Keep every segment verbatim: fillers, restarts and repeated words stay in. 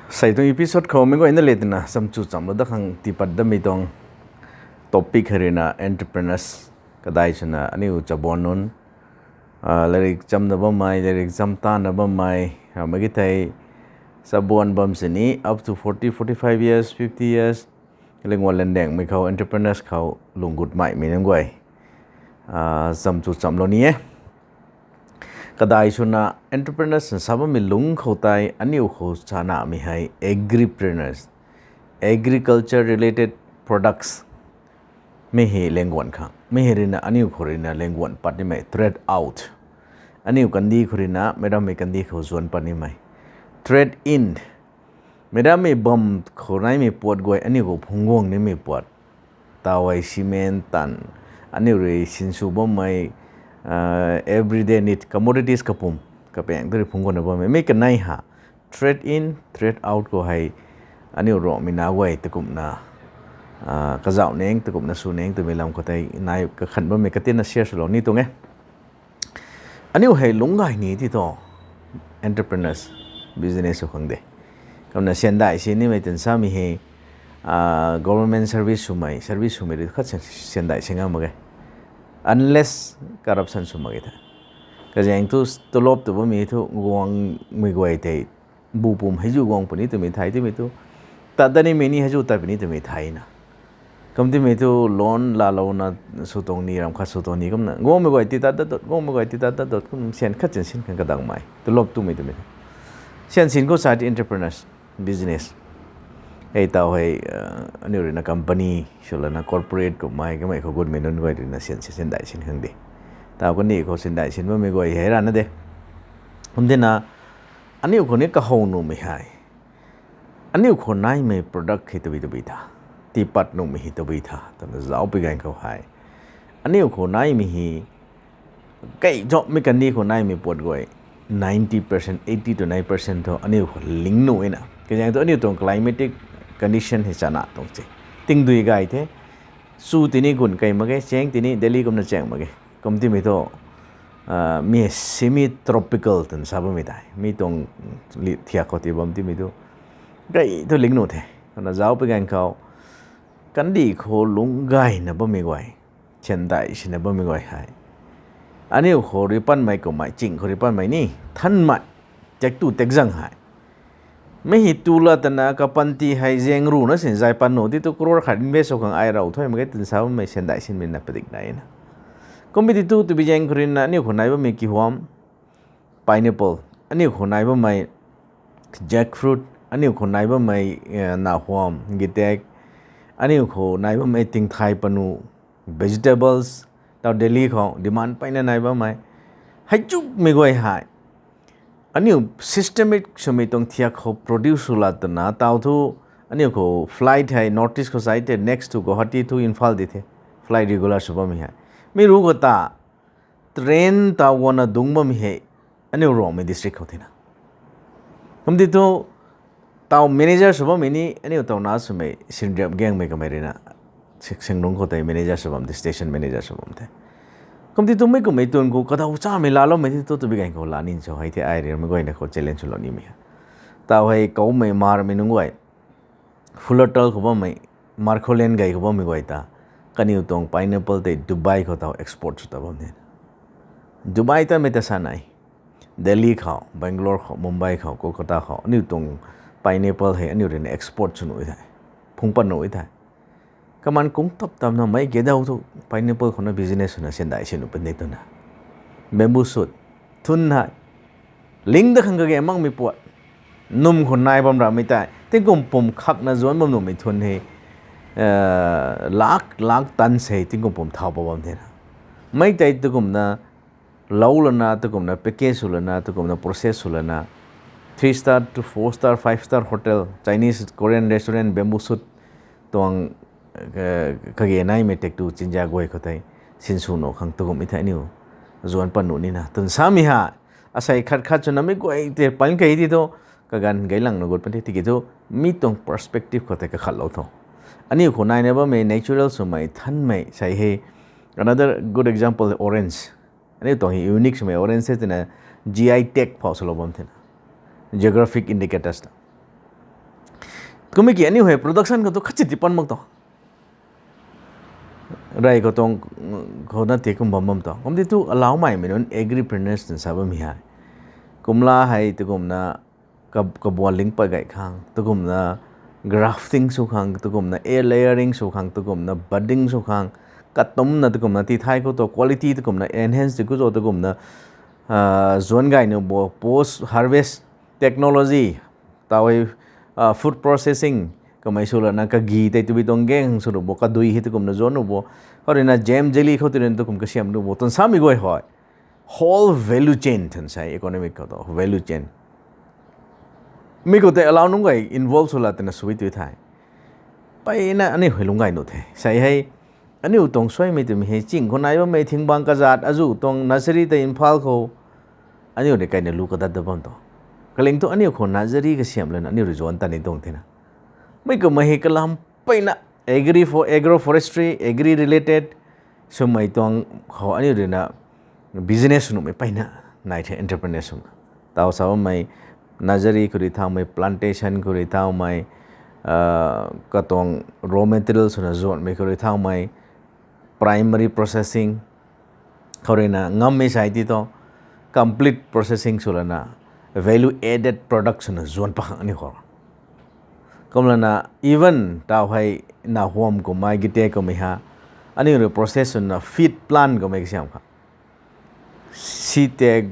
Sei tuang episode khou meic guayna le twna chamchu chamlou dat khang tiipat datmei tuang topic hei ruina entrepreneurs. Kadai swna aniu chabuan nunc, lairik chamna bammei, lairik cham tana bammei, mak ki thei chabuan bam sini up to forty, forty-five years, fifty years, lingwan landaengmei khou entrepreneurs khou lung gut maimei nunc guay chamchu chamlou ni e. Kadai swna entrepreneurs sa bammei lungc khou tei aniu khou chanamei hei agripreneurs, agriculture related products, mi hei lengguan khang, mi hei ruina aniu khou ruina lengguan pat nimei trade out.Aniu kandih khou ruina meic rammei kandih khou zuanc pat nimei trade in. Meic rammei bam khou naimei puat guay aniu khou phungc guang nimei puat. Tau hei cement tan, aniu rui sinsw bammei, everyday need commodities kapum, kapaeng tu rui phungc guangna bammei mi kanei ha trade in, trade out khou hei aniu Ruangmei nac guay takumna kazauh neng, takumna sw neng twmei lam khou tei nai kakhan bammei katinna share swlou ni tuang e. Aniu hei lungc gay ni ti thu entrepreneurs, business sw khang de. Kumna syan dai si nimei tan samei hei government service swmei, service swmei rui khat syan dai si ngam mak ge, unless corruption sw mak ge the. Kazaeng thu tulop tw bammei thu guangmei guay tei bu pum hei zu guang puni twmei thay timei thu, tat dat nimei ni hei zu tat puni twmei thayna. Kum timei thu loan laalouna sw tuang ni, ram khat sw tuang ni kumna guangmei guay ti tat dat dot, guangmei guay ti tat dat dot, kum syan khat syan sin khang kadangmei tulop twmei twmei the. Syan sin khou sa ti entrepreneurs, business, hei tau hei aniu ruina company swlana corporate kummei kamei khou gutmei nunc guay ruina syan syan dai sin khang de. Tau kandih khou syan dai sin bammei guay hei rana de. Kum tina aniu khou ni kahow nuhmei hei, aniu khou naimei product hei tabui tabui tha, tiipat nuhmei hei tabui tha twna zauc pi ganv khou hei, aniu khou naimei hei, kei zaucmei kandih khou naimei puat guay ninety percent, eighty to ninety percent thu aniu khou ling nuh e na. Kazaeng thu aniu tuang climatic condition hei chana tuang se. Tingdui gay the, chu tini gun kei mak ge, chaeng tini Delhi kumna chaeng mak ge. Kum timei thu mi hei semi tropical twna sa bammei tei, mi tuang thiak khou ti bam timei thu gay thu ling nuh the. Kumna zauc pi ganv khou kandih khou lungc gayna bammei guay, syan dai sina bammei guay hei, aniu khou rui panmei kummei, ching khou rui panmei ni thanmei, tek tu tek zang hei, mi hei tu la twna kapanty hei zaeng runa sin zay pan nuh ti thu crore khat invest sw khang ai rav thuy mak ge twna sa bammei syan dai sinmei na padik nai na. Kummei ti thu twbi zaeng khou ruina aniu khou nai bammei kihuam, pineapple, aniu khou nai bammei jackfruit, aniu khou nai bammei nahuam, gitek, aniu khou nai bammei tingthay panu, vegetables, tau Delhi khou demand peyna nai bammei, hei chukmei guay hei aniu systemic swmei tuang thiak khou produce sw la twna tau thu, aniu khou flight hei North East khou sai the, next to Guwahati thu Imphal di the, flight regular sw bammei hei. Mi ru khou ta train tau guangna dungc bammei hei aniu Ruangmei district khou thena. Kum ti thu tau manager sw bammei ni aniu tau na swmei Sinriap Gaengmei kamei ruina, Senglung khou tei manager sw bam the, station manager sw bam the. Kum ti thu mei kummei tun khou kadaw chamei laaloumei ti thu twbi ganv khou la nin cho hei the, ai rimei guayna khou challenge swlou nimei ha. Tau hei koumei marmei nunc guay, Fullertal khou bammei, Marcolan gay khou bammei guay ta, kaniw tuang pineapple tei Dubai khou tau export sw ta bam the. Dubai tamei ta sa nai, Delhi khou, Bangalore khou, Mumbai khou, Kolkata khou aniu tuang pineapple hei aniu ruina export sw nuh the, phungc pat nuh the. Kaman kung tap tamna mei gedau thu pineapple khouna business swna syan dai sin nuh puni twna, bamboo shoot, thun hei ling dat khang kage makmei puat, num khou nai bam ramei tei tingkum pum khakna zuanc bam nuhmei thun hei, lak lak tan sei tingkum pum thau pa bam thena. Mei tei tukumna lou lana, tukumna package sw lana, tukumna process sw lana, three star to four star, five star hotel, Chinese, Korean restaurant, bamboo shoot tuang kage naimei tek tu chinja guay khou tei sinsw nuh khang tukum e the aniu zuanc pat nuh nina twna samei ha. Asei khat khat swna mei guay tei pan kei ti thu, kaganv gaylang na gut pan the tiki thu, mi tuang perspective khou tei kakhatlou tho. Aniu khou naina bammei natural swmei thanmei sei hei, another good example, orange. Aniu tuang hei unique swmei orange se twna G I tag phau swlou bam thena, geographic indicators ta. Kummei ki aniu hei production khou tu khatsi ti pan mak tuang. Rey khou tuang khou na ti kum bam bam tuang. Kum ti tu alaumeimei nunc agripreneurs twna sa bammei hei. Kumla hei tukumna kab-, kabuan ling pat gay khang, tukumna grafting sw khang, tukumna air layering sw khang, tukumna budding sw khang, katumna tukumna ti thai khou tu quality tukumna enhance ti khou tu tukumna, zuan gay nuh bo post harvest technology, tau hei, food processing, kamei sw lana kagi tei tubui tuang gang hang sw nuh bo, kadui hei tukumna zuan nuh bo, khou ruina jam jelly khou tu ruina tukum kasiam nuh bo, twn samei guay hei whole value chain twna sa economic khou tu value chain. Mi khou tei allow nunc guay involve sw la twna sw tu the. Mpeyna aniu hei lungc gay nuh the. Sei hei, aniu tuang suaimei twmei hei ching khou nai bammei thingbang kazat azuh tuang nursery tei Imphal khou aniu rui kaina lu kadat dat bam tuang. Kaling thu aniu khou nursery kasiam lana aniu rui zuan tat ni tuang thena. Mi kummei hei kalam mpeyna agri-, agroforestry, agri related swmei tuang khou aniu ruina business sw nuhmei mpeyna nai the, entrepreneur swna. Tau sa bammei nursery khou rui thaumei, plantation khou rui thaumei, katuang raw material swna zuanmei khou rui thaumei, primary processing khou ruina ngammei sai ti thu complete processing sw lana value added product swna zuan pakhang aniu khou. Kumlana even tau hei nahuam kummei gite kummei ha aniu rui process swna feed plant kummei kasiam khang. Si te,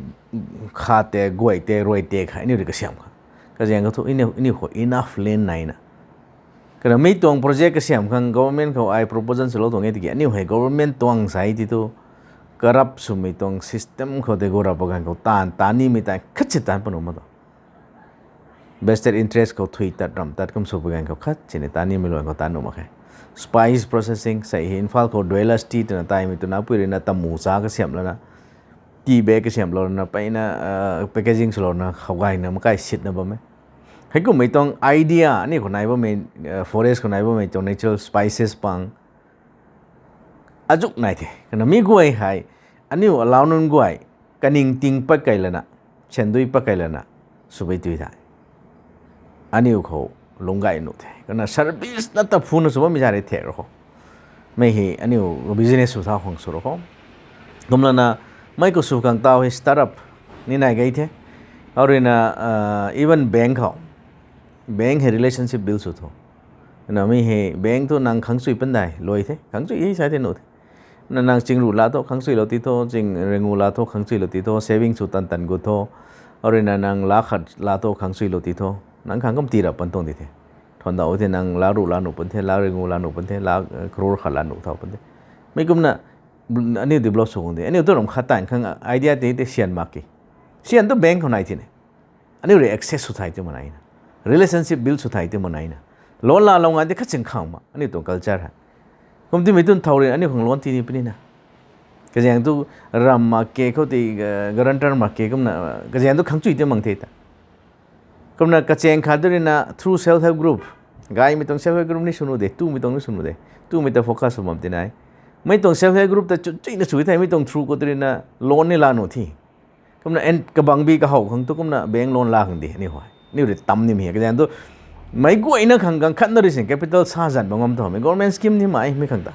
kha te, guay te, ruai te kha aniu rui kasiam khang. Kazaeng khou thu aniu khou enough land naina. Kana mi tuang project kasiam khang government khou ai proposal swlou tuang e tiki aniu hei government tuang sai ti thu corrupt swmei tuang system khou tei gou rap pa ganv khou taanv, taanv nimei taanv khatsi taanv panuh ma tuang. Vested interest khou thui tat ramh tat kum sw pa ganv khou khat sini taanv nimei luan khou taanv nuh mak khe. Spice processing sei hei Imphal khou Dwellas tea twna taimei twna pui ruina tamu cha kasiam lana, tea bag kasiamlou lana mpeyna packaging swlouna khou gayna makai sitna bam e. Heikummei tuang idea aniu khou nai bammei, forest khou nai bammei tuang natural spices pang azuh nai the. Kana mi guay hei aniu allow nunc guay kaningting pat kei lana, sandui pat kei lana sw bei tui the. Aniu khou lungc gay nuh the. Kana service na ta phuna sw bammei za rei thek ra khou, mei hei aniu business sw thau khang sw ra khou. Kumlana mei khou sw khang tau hei startup ni nai gay the. Khou ruina even bank khou, bank hei relationship build sw tho. Kana mi hei bank thu nang khang chui pan dai luai the, khang chui hei sa the nuh the. Na nang ching ruh la tho khang chuilou ti tho, ching ringu la tho khang chuilou ti tho, saving sw tan tan gu tho. Khou ruina nang lakh khat la tho khang chuilou ti tho, nang khang kum tii rap pan tuang di the. Thuan dau the nang lakh ruh la nuh pun the, lakh ringu la nuh pun the, lakh crore khat la nuh thau pun the. Mi kumna aniu develop sw khang de, aniu tu ram khat tan khang idea tei tei sian mak ki. Sian tu bank khou nai thine. Aniu rui access sw thai ti mak naina, relationship build sw thai ti mak naina, loan laalou ngan di khat sing khang ma aniu tuang culture hei. Kum timei tun thau rui aniu khang loan ti ni puni na. Kazaeng tu ram mak ke khou tei guarantor mak ke kumna, kazaeng tu khang chui ti mang the ta. Kumna kachaeng khat tu ruina through self help group, gaymei tuang self help group ni sw nuh de, tumei tuang ni sw nuh de, tumei ta focus sw bam ti nai. Mei tuang self help group ta chuchuina sw thei mei tuang through khou tu ruina loan ni la nuh thi. Kumna kabangbi kahow khang tu kumna bank loan la khang di aniu hei, aniu rui tam nimei hei kazaeng tu meic guayna khang ganv khatna rui sin capital sa zan bam ngam tho, mei government scheme ni mai mei khang ta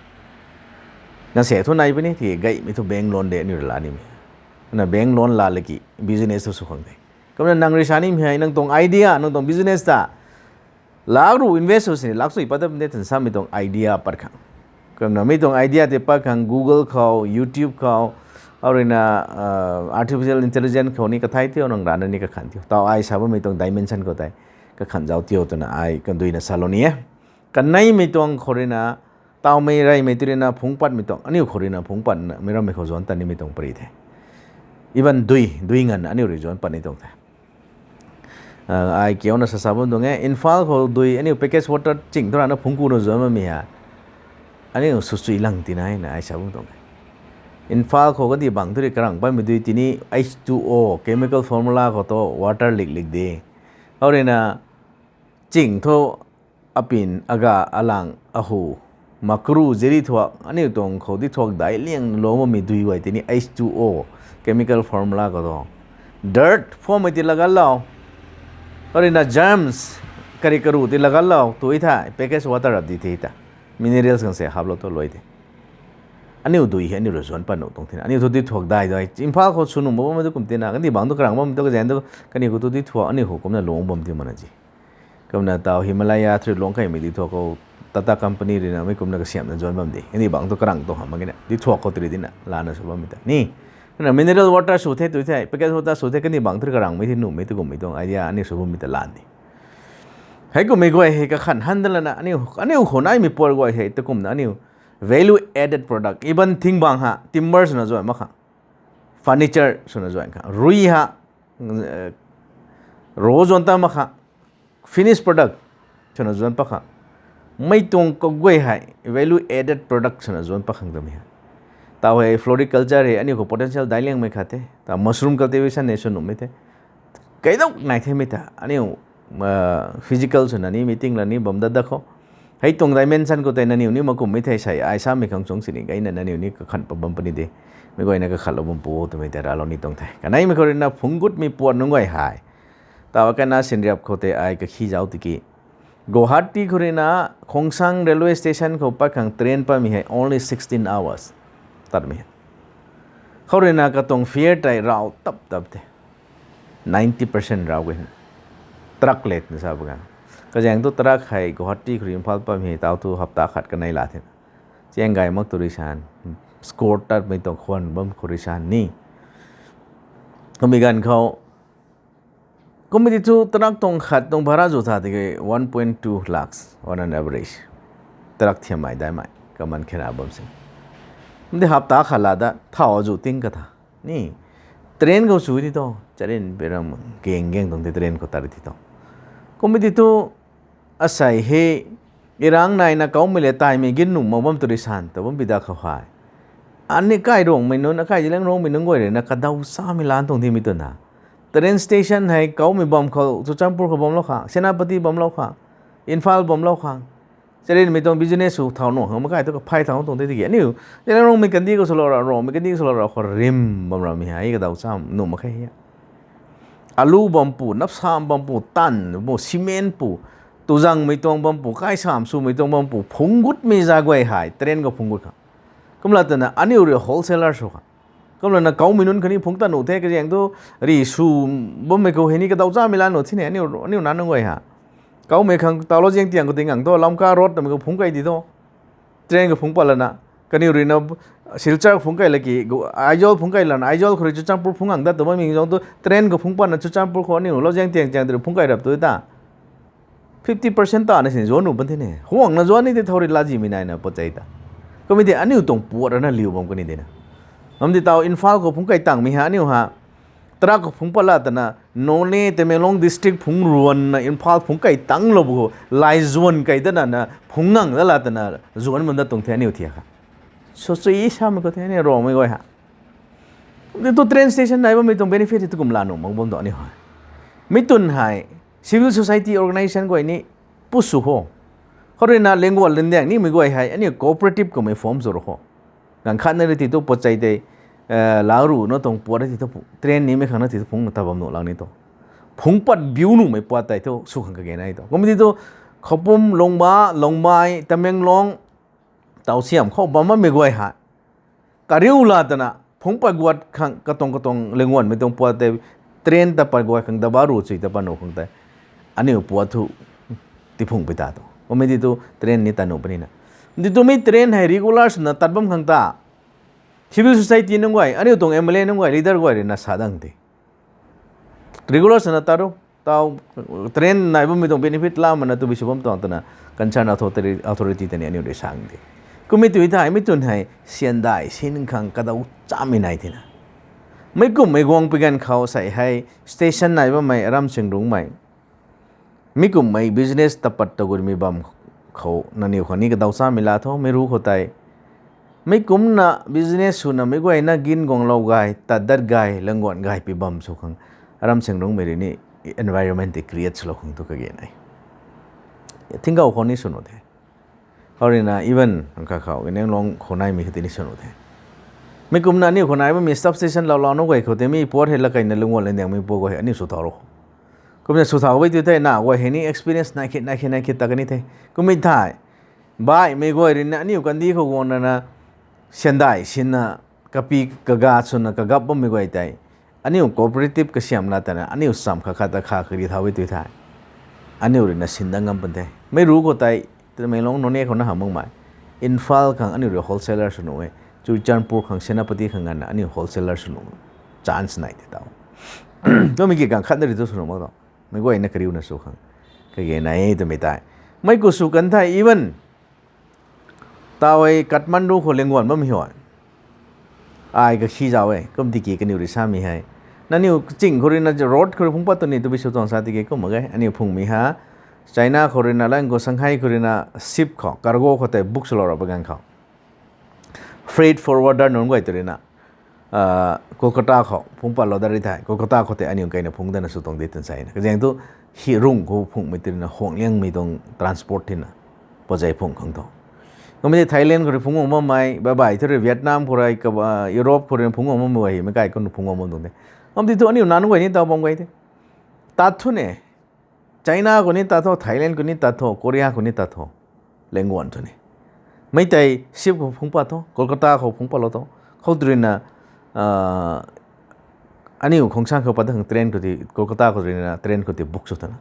nang se thu nai puni ti gaymei thu bank loan de aniu rui la nimei. Kumna bank loan la laki business thu sw khang de. Kumna nang rui sa nimei hei nang tuang idea, nang tuang business ta lakh ruh invest sw sini lakh chui pat ta pun de tan samei tuang idea pat khang. Kumna mi tuang idea tei pat khang Google khou, YouTube khou, khou ruina artificial intelligence khou ni kathai tiu, nang rana ni kakhan tiu, tau ai sa bammei tuang dimension khou tei kakhan zauc tiu twna ai kanduina salou ni e. Kaneimei tuang khou ruina, taumei reymei tu ruina phungc patmei tuang, aniu khou ruina phungc patmei rammei khou zuanc tat nimei tuang pary the. Even dui, dui nganvna aniu rui zuanc pat ni tuang the. Ai kiuna sasa bam tuang e, Imphal khou dui aniu package water ching thu rana phungc kuna zuanc bammei hei aniu sw chui lang tina na ai sa bam tuang e. Imphal khou kadi bang thu rui karang patmei dui tini H two O chemical formula khou tu water lik lik de. Khou ruina ching thu apin, aga, alang, ahu, makru, ziri thuak, aniu tuang khou di thuak dai liang lou bammei dui guay tini H two O chemical formula khou tu dirt phuammei ti lagat lou. Khou ruina germs, kari karu ti laganlou tu thei package water ap di the ta. Minerals khang se haplou tu lui de. Aniu dui hei aniu rui zuanc pat nuh tuang thina. Aniu thu duithuak dai dai. Imphal khou sw nuh bam tu kum tina. Kandih bangc tu karang bam tu kazaeng tu kaniw khou tu duithuak aniu khou kumna luang bam ti mana ji. Kumna taw Himalaya thri luang kaimei duithuak khou Tata Company rui na mei kumna kasiamhna zuanc bam di. Kandih bangc tu karang tuang hamh mak ge na. Duithuak khou tiri dina lana sw bammei ta ni. Kumna mineral water sw the tu thei, package water sw the kandih bangc thri karangmei thei nuhmei tu kummei tuang idea aniu sw bammei ta lan di. Hei kummei guay hei kakhan han da lana aniu, aniu khou naimei puat guay hei tu kumna aniu value added product, even thingbang ha, timber swna zuan mak khang, furniture swna zuan khang, rui ha, ro zuan ta mak khang, finish product swna zuan pat khang, mei tuang kaguay hei value added product swna zuan pat khang twmei hei. Taw hei floriculture hei aniu khou potential daic liangmei khat the. Taw mushroom cultivation hei sw nuhmei the. Kaidau nai themei ta aniu physical swna ni meeting la ni bam dat dat khou, hei tuang dimension khou tei nangniw ni makummei thei sei ai samei khang chung sini gayna nangniw ni kakhan pat bam puni de. Mei guayna kakhatlou bam pu twmei tei raclou ni tuang the. Kaneimei khou rui na phungc gutmei puat nunc guay hei, taw kana Synriap khou tei ai kakhi zauc tiki, Guwahati khou rui na Khongsang railway station khou pat khang train patmei hei only sixteen hours tatmei hei. Khou rui na katuang fare tei raw tap tap the. Ninety percent raw ge. Truck let na sa pa ga. Kazaeng tu truck hei Guwahati khou rui Imphal patmei hei taw tu hapta khat kanei la the. Chiang gay mak tu rui san, score tatmei tuang khwan bam khou rui san ni. Kummei ganv khou, kummei ti thu truck tuang khat tuang bhara zu tha tiki one point two lakhs on an average. Truck thiammei daimei kaman khena bam se. Mdi hapta khat la da thau zu ting ka tha ni. Train khou sw ti tu, charin peram geng geng tuang ti train khou tat ti tu. Kummei ti thu, asei hei, irang naina kaumei le taimei gin nuh mak bam tu rui san ta bam pi da khou hei, ani kai Ruangmei nunc, akai Zeliangrongmei nunc guay rui na kadaw chamei lan tuang dimei twna, train station hei kaumei bam khou Churachandpur khou bamlou khang, Senapati bamlou khang, Imphal bamlou khang, charinmei tuang business sw thau nuh khang makai tu kaphay thau tuang tei tiki aniu Zeliangrongmei kandih khou swlou ra, Ruangmei kandih khou swlou ra khou rim bam ramei hei kadaw cham nuh mak khe. Alu bam pu, napsam bam pu, tan pu, cement pu, tuzangmei tuang bam pu, kaisam swmei tuang bam pu phungc gutmei za guay hei train khou phungc gut khang. Kumla twna aniu rui wholesaler sw khang. Kumlana kaumei nunc khatni phungc tat nuh the kazaeng tu, ri sw bammei khou hei ni kadaw chamei lan nuh thine, aniu, aniu na nunc guay ha. Kaumei khang tawlou ziang tiang khou ti ngang tu, Lamka road twmei khou phungc kai di tu. Train khou phungc pat lana, kaniw rui na Silchar phungc kai laki, Aizawl phungc kai lana, Aizawl khou rui Churachandpur phungc ngang dat tu bammei zang tu, train khou phungc patna Churachandpur khou aniu lou ziang tiang tiang tu rui phungc kai rap tu ta. Fifty percent ta na sin zuan nuh pan thine. Huangna zuan ni tei thau rui lazimei naina pat chei ta. Kummei ti aniu tuang puat rana liu bam kani dina. Namdi taw Imphal khou phungc kai tangmei ha aniu ha. Truck khou phungc pat la twna, Noney, Tamenglong district phungc ruanna Imphal phungc kai tanglou bu khou, lai zuan kai dana na phungc ngang da la twna, zuan bam dat tuang the aniu thiak kha. Sw chui samei khou the aniu Ruangmei guay ha. Di tu train station nai bammei tuang benefit hei tu kum la nuh mak bam tu aniu hei. Mi twn hei, civil society organisation guay ni, pu sw kho. Khou rui na lingguan lindiang nimei guay hei, aniu cooperative kummei form sw ru kho. Ganv khatna rui ti tu pat chei tei, lau ru na tuang puat rui ti tu, train nimei khang na ti tu phungc na ta bam nuh lang ni tu. Phungc pat biu nuhmei puat tei thu sw khang kage nai tu. Kummei ti tu, Khoupum, Lungba, Lungmei, Tamenglong, Tausiam khou bam bammei guay hei. Kariu la twna, phungc pat guat khang katuang katuang lingguanmei tuang puat tei, train ta pat guat khang daba ru chui ta pat nuh khang tei. Aniu puat thu, tiphungc pi ta tu. Kummei ti tu train ni tat nuh puni na. Di tu mi train hei regular swna tat bam khang ta. Civil society nunc guay, aniu tuang M L A nunc guay, leader guay rui na sa dang te. Regular swna tat ru, taw train nai bammei tuang benefit la mana tu bi sw bam tuang twna concern authority, authority tei ni aniu rui sang de. Kummei tu thei, mi twn hei, siandai, sin khang kadaw chamei nai tina. Mei kummei guang pi ganv khou sei hei, station nai bammei, Ramsingrungmei. Mi kummei business tapat tagutmei bam khou, nangniw khang ni kadaw chamei la tho, mei ru khou tei. Mei kumna business swna mei guayna gin guanglou gay, tat dat gay, langguan gay pi bam sw khang. Ramsingrungmei rui ni environment tei create swlou khang tu kage nai. Thingkau khou ni sw nuh the. Khou rui na even, kha khou, Zeliangrong khou naimei kha tei ni sw nuh the. Mi kumna aniu khou nai bammei substation lou lou nuh guay khou tei mi puat hei la kaina lungguan lin diangmei puat guay hei aniu sw thau ru khou. Kumna sw thau e tu the, na guay hei ni experience nai khit nai khit nai khit ta kan the. Kummei thei, baihmei guay ruina aniu kandih khou guang nana, sandai sinna, kapi kaga swna kagap bammei guay tei, aniu cooperative kasiam la tana aniu cham khat khat ta kha kari thau e tu the. Aniu ruina sin dat ngam pun the. Mei ru khou tei, Tamenglong, Noney khou na hamh makmei, Imphal khang aniu rui wholesaler sw nuh e. Churachandpur khang, Senapati khang nganvna aniu wholesaler sw nuh, chance nai the tau. Kummei ki ganv khat na ri thu sw nuh mak tau. Mei guayna kariuna sw khang kage nai e twmei tei. Mei khou sw kan the even. Tau e Kathmandu khou Lengguan bammei hei, ai kakhi zau e, kum tiki kaniw rui samei hei, nangniw kaching khou ruina road khou rui phungc pat tu ni twbi sw tuang sa tiki kum mak ge. Aniu phungmei ha, China khou ruina, lang khou Shanghai khou ruina ship khou, cargo khou tei book swlou ra pa ganv khou, freight forwarder nunc guay tu ruina, Kolkata khou phungc patlou dat ri thei, Kolkata khou tei aniu kaina phungc dana sw tuang di twna sa na. Kazaeng thu, hi rung khou phungmei tu ruina Huangliangmei tuang transport thina, pazei phungc khang tho. Kummei tei Thailand khou rui phungc guang bammei, babai thu rui Vietnam khou rui, Europe khou rui phungc guang bammei guay hei meic kai kum phungc guang bam tuang de. Kum ti thu aniu nunc guay ni taw bam guay the. Tat thu ne, China khou ni tat tho, Thailand khou ni tat tho, Korea khou ni tat tho, Lengguan thu ni. Mei tei ship khou phungc pat tho, Kolkata khou phungc patlou tho. Khou tu ruina, aniu Khongsang khou pat khang train khou ti, Kolkata khou ruina train khou ti book sw tana.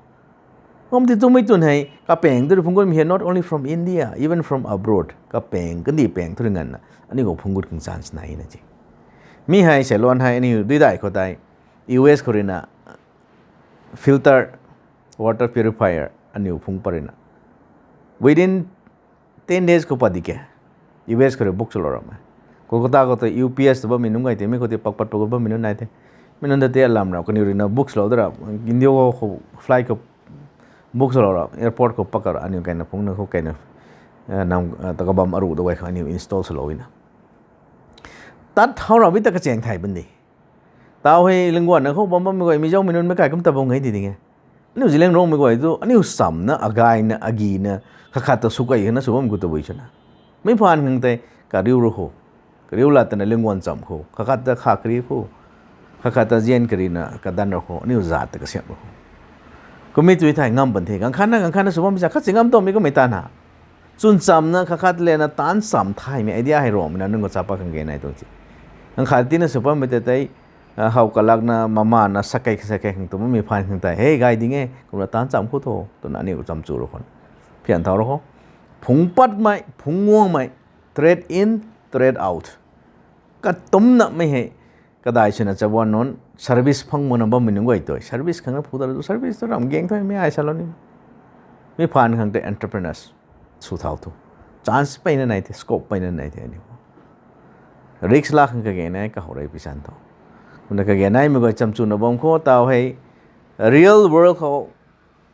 Kum ti twmei twn hei, kapaeng tu rui phungc gutmei hei, not only from India, even from abroad, kapaeng, kandih paeng thu rui nganvna aniu khou phungc gut khang chance nai na si. Mi hei, seiluan hei, aniu duidai khou tei, U S khou ruina, filter water purifier aniu phungc pat ruina, within ten days khou pat di ke, U S khou rui book swlou ramei. Kolkata khou tei U P S tw bammei nunc guay tei, mi khou tei pak pat pat gut bammei nunc nai the. Mi nunc ta tei alam ra, kaniw ruina book swlou da ra, India khou flight khou book swlou ra, airport khou pak ra, aniu kaina phungc na khou kaina, nam, ta kabam aru da guay khang aniu install swlou na. Tat thau ra bi ta kachaeng thay bam di. Tau hei Lengguan na khou bam bammei guay, Mizoumei nunc meic kai kum ta bam ngai di ding e. Aniu Zeliangrongmei guay thu, aniu chamna, agayna, agina, khat khat ta sw kai khana sw bam gut tabui swna. Mei phaan khang tei, kariu ru khou, kariu la tana Lengguan cham khou, khat khat ta kha kari khou, khat khat ta zian karina kadan ra khou, aniu zat ta kasiam ra khou. Kummei tu thei ngam bam the, ganv khatna, ganv khatna sw bammei sa khat si ngam tuangmei kummei ta na. Chwn chamna khat khat lana taanc cham thaymei idea hei Ruangmei na nunc khou chapa khang ge nai tuang si. Ganv khat tina sw bammei tei tei, how kalakna, mamana, sakei sakei khang tu bammei phaan khang tei, hei gay ding e, kumna taanc cham khou tho, twna aniu cham chu ra khou, phian thau ra khou. Phungc patmei, phungc guangmei, trade in, trade out. Katumnamei hei, kadai swna chabuan nunc, service phang makna bammei nunc guay tei, service khang na phu ta ra tu, service tu ram geng thu, mi ai salou ni. Mi phaan khang tei entrepreneurs sw thau thu, chance peyna nai the, scope peyna nai the aniu. Risk laa khang kage nai, kahow rei pisan tho. Kumna kage naimei guay cham chuna bam khou tau hei, real world khou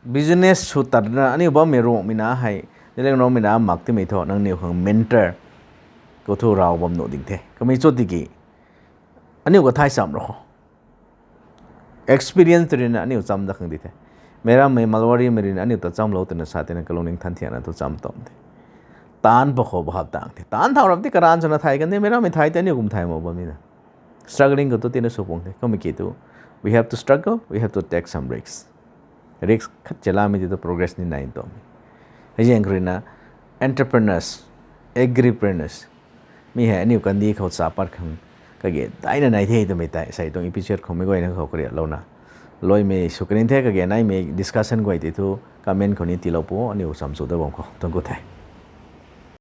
business sw tatna aniu bammei Ruangmei na hei, Zeliangrongmei na mak timei thu, nangniw khang mentor khou thu raw bam nuh ding the. Kamei cho tiki, aniu kathay cham ra khou, experience tu ruina aniu cham dat khang di the. Meirammei Marwarimei ruina aniu ta chamlou twna sa tina kalungning than thiakna thu cham tuang the. Taanc pa khou bahap tang the. Taanc thau rap ti karan swna thay kan the, meirammei thay tei aniu kum thay mak bam ni na. Struggling khou tu tina sw puang the. Kummei ki tu, we have to struggle, we have to take some risks. Risk khat chalamei ti tu progress ni nai tuang. Hei zaeng khou ruina, entrepreneurs, agripreneurs, mi hei aniu kandih khou chapat khang kage daina nai the twmei tei, sei tuang episode khou mei guayna khou kariaklouna, loimei sw kanin the, kage naimei discussion guay tei thu comment khou ni tiilou pu, aniu cham chu da bam khou tuang ku the.